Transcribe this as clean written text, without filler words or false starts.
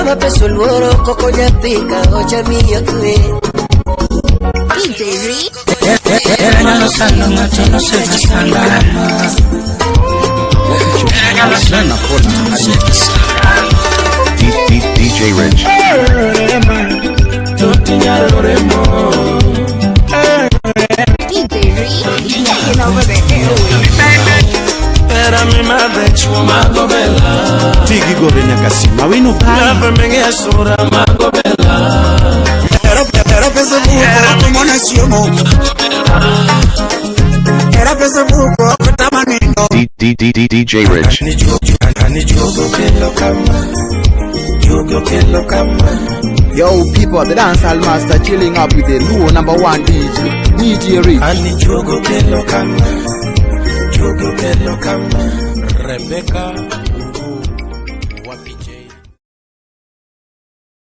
Mama pesa oluoro koko nyathi ka ocha miyo kwe. DJ Rich. Nyalo sando ng'ato nosega salama. DJ Rich. DJ Rich. Taking over the airwaves. Tigi gore nyaka sima wino pai. Era Facebook okumona chiemo. Era Facebook okutama nindo. D D D D DJ Rich. Yo, people, the dancehall master chilling up with the Luo number one DJ, DJ Rich. Rebecca.